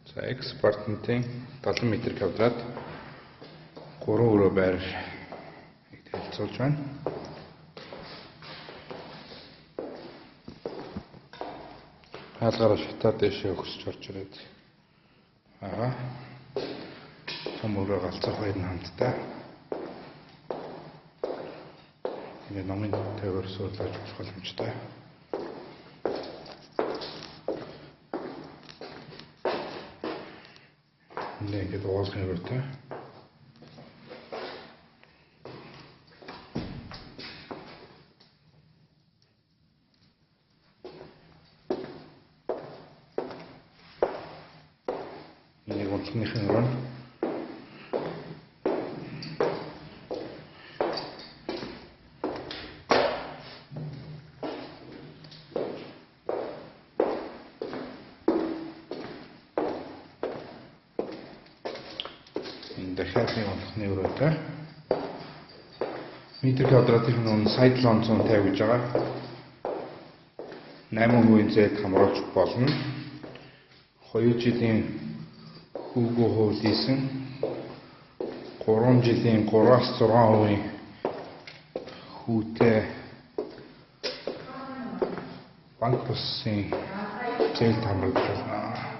За X апартментын 70 м квадрат 3 өрөө байр их танилцуулж байна. Хаалгаараа шатаар дээшээ өгсөж орж ирээд аа том өрөө галзах хоёр нь хамтдаа. Ингээ номын тойроор суудлаж болох боломжтой. Энд ингээд уулгын өрөөтэй. Энийг унтлагынхын өрөө. Энэ дахиад нэг унтлагын өрөөтэй. Метр квадратын нь сая 750 гэж байгаа. 8% зээл хамруулж болно. 2 жилийн хүүгөө хөвлөсөн 3 жилийн 3-6% хүүтэй банк бусын зээл хамруулж болно.